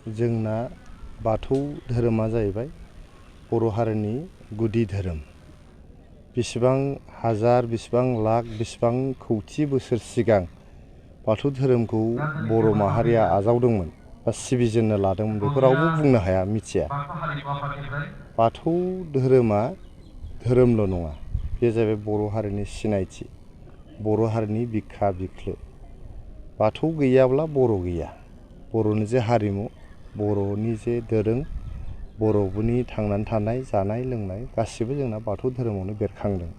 जोंना बाथौ धोरोमा जाहैबाय बर' हारिनि गुदि धोरोम। बेसेबां हाजार, बेसेबां लाख, बेसेबां खौथि बोसोर सिगां बाथौ धोरोमखौ बर' माहारिया आजावदोंमोन बा सिबिजेननो लादोंमोन बेखौ रावबो बुंनो हाया, मिथिया। बाथौ धोरोमा धोरोमल' नङा, बे जाहैबाय बर' हारिनि सिनायथि, बर' हारिनि बिखा बिख्लो। बाथौ गैयाब्ला बर' गैया। बर'नि जे हारिमु, बर'नि जे दोरों, बर'नि थांनानै थानाय, जानाय लोंनाय गासिबो जोंना बाथौ धोरोमावनो बेरखांदों।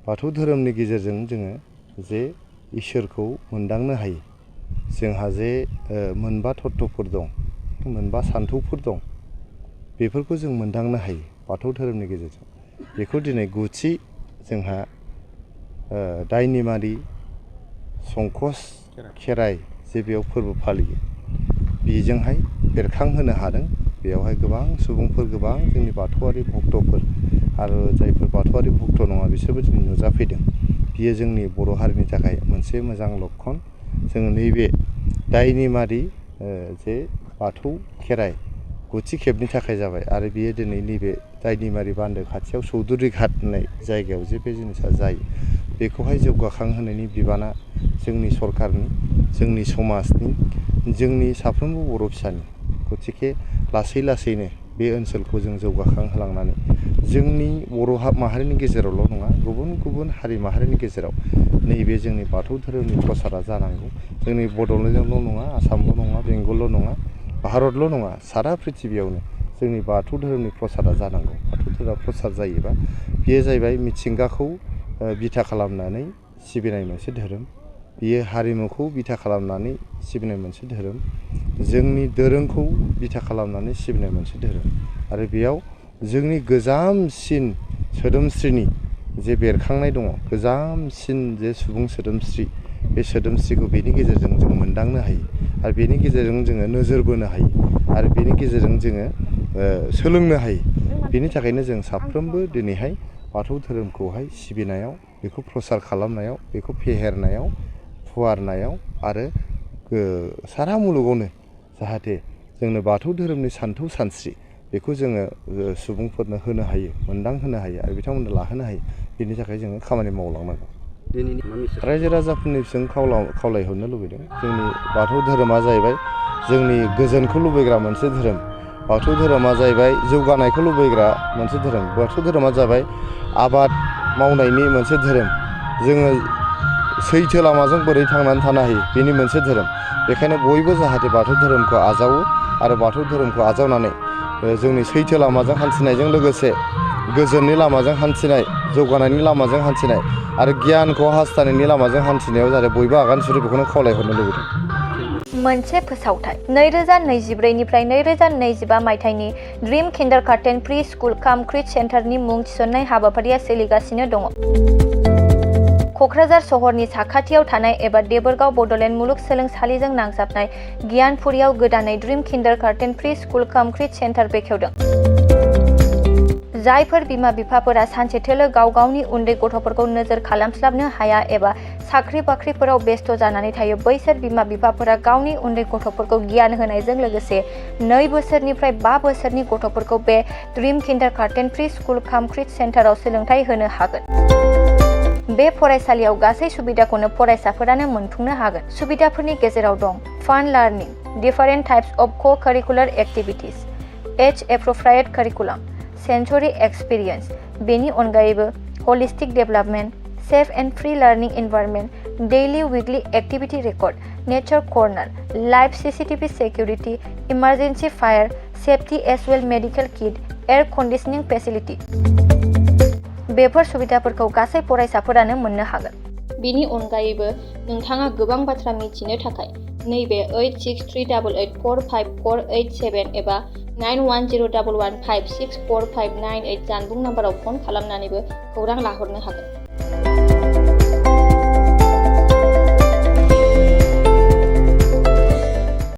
बाथौ धोरोमनि गेजेरजों जोङो जे इसोरखौ मोनदांनो हायो। जोंहा जे मोनबा तत्वफोर दं, मोनबा सान्थौफोर दं, बेफोरखौ जों मोनदांनो हायो बाथौ धोरोमनि गेजेरजों। बेखौ दिनै गुथि जोंहा दायनिमारि संकस खेराइ जे बेयाव फोरबो फालियो, बेजोंहाय बेरखांहोनो हादों। बेयावहाय गोबां सुबुंफोर, गोबां जोंनि बाथौआरि भक्तफोर आरो जायफोर बाथौआरि भक्त नङा बिसोरबो दिनै नुजाफैदों। बियो जोंनि बर' हारिनि थाखाय मोनसे मोजां लक्षण। जोङो नैबे दायनिमारि जे बाथौ खेराइ गुथि खेबनि थाखाय जाबाय आरो बियो दिनै नैबे दायनिमारि बान्दो खाथियाव चौधुरी घाट होननाय जायगायाव जे बे जिनिसा जायो, बेखौहाय जौगाखांहोनायनि बिबाना जोंनि सरकारनि, जोंनि समाजनि, जोंनि साफ्रोमबो बर' फिसानि। गतिके लासै लासैनो बे ओनसोलखौ जों जौगाखांहोलांनानै जोंनि बर' माहारिनि गेजेरावल' नङा, गुबुन गुबुन हारि माहारिनि गेजेराव नैबे जोंनि बाथौ धोरोमनि प्रसारा जानांगौ। जोंनि बड'लेण्डआवल' नङा, आसामल' नङा, बेंगलल' नङा, भारतल' नङा, सारा पृथिबियावनो जोंनि बाथौ धोरोमनि प्रसारा जानांगौ। बाथौ धोरोम प्रसार जायोबा बेयो जाहैबाय मिथिंगाखौ बिथा खालामनानै सिबिनाय मोनसे धोरोम। बियो हारिमुखौ बिथा खालामनानै सिबिनाय मोनसे धोरोम। जोंनि दोरोंखौ बिथा खालामनानै सिबिनाय मोनसे धोरोम। आरो बेयाव जोंनि गोजामसिन सोदोमस्रिनि जे बेरखांनाय दङ, गोजामसिन जे सुबुं सोदोमस्रि, बे सोदोमस्रिखौ बेनि गेजेरजों जों मोनदांनो हायो आरो बेनि गेजेरजों जोङो नोजोर बोनो हायो आरो बेनि गेजेरजों जोङो सोलोंनो हायो। बेनि थाखायनो जों साफ्रोमबो दिनैहाय बाथौ धोरोमखौहाय सिबिनायाव, बेखौ प्रसार खालामनायाव, बेखौ फेहेरनायाव, फुवारनायाव आरो सारा मुलुगावनो जाहाथे जोंनो बाथौ धोरोमनि सान्थौ सानस्रि बेखौ जोङो सुबुंफोरनो होनो हायो, मोनदांहोनो हायो आरो बिथांमोननो लाहोनो हायो। बेनि थाखाय जोङो खामानि मावलांनांगौ। रायजो राजाफोरनिसिम खावलायहरनो लुबैदों, जोंनि बाथौ धोरोमा जाहैबाय जोंनि गोजोनखौ लुबैग्रा मोनसे धोरोम। बाथौ धोरोमा जाहैबाय जौगानायखौ लुबैग्रा मोनसे धोरोम। बाथौ धोरोमा जाबाय आबाद मावनायनि मोनसे धोरोम। जोङो सैथो लामाजों बोरै थांनानै थानो हायो बेनि मोनसे धोरोम। बेखायनो बयबो जाहाथे बाथौ धोरोमखौ आजावो आरो बाथौ धोरोमखौ आजावनानै जोंनि सैथो लामाजों हान्थिनायजों लोगोसे गोजोननि लामाजों हान्थिनाय, जौगानायनि लामाजों हान्थिनाय आरो गियानखौ हास्थायनायनि लामाजों हान्थिनायाव जाहाथे बयबो आगान सुरो, बेखौनो खावलायहरनो लुबैदों। मोनसे फोसावथाय 2024निफ्राय 2025 मायथाइनि ड्रीम किन्डारगार्टेन प्रि स्कुल काम क्रिच सेन्टारनि मुं थिसननाय हाबाफारिया सोलिगासिनो दङ। क'क्राझार सहरनि साखाथियाव थानाय एबा देबोरगाव बड'लेण्ड मुलुगसोलोंसालिजों नांजाबनाय गियानपुरियाव गोदानै ड्रीम किन्डारगार्टेन प्रि स्कुल काम क्रिच सेन्टार बेखेवदों। जायफोर बिमा बिफाफोरा सानसेथोलो गाव गावनि उन्दै गथ'फोरखौ नोजोर खालामस्लाबनो हाया एबा साख्रि बाख्रिफोराव बेस्थ' जानानै थायो, बैसोर बिमा बिफाफोरा गावनि उन्दै गथ'फोरखौ गियान होनायजों लोगोसे 2 बोसोरनिफ्राय 5 बोसोरनि गथ'फोरखौ बे ड्रीम किन्डारगार्टेन प्रि स्कुल काम क्रिच सेन्टाराव सोलोंथाइ होनो हागोन। बे फरायसालियाव गासै सुबिदाखौनो फरायसाफोरानो मोनफुंनो हागोन। सुबिदाफोरनि गेजेराव दं फान learning, different types of co-curricular activities, age appropriate curriculum, sensory experience. बेनि अनगायैबो holistic development, safe and free learning environment, daily weekly activity record, nature corner, live CCTV security, emergency fire safety as well medical kit, air conditioning facility. बेफोर सुबिदाफोरखौ गासै फरायसाफोरानो मोननो हागोन। बेनि अनगायैबो नोंथाङा गोबां बाथ्रा मिथिनो थाखाय नैबे 8638145487 एबा 9101156459 जानबुं नाम्बाराव फन खालामनानैबो खौरां लाहरनो हागोन।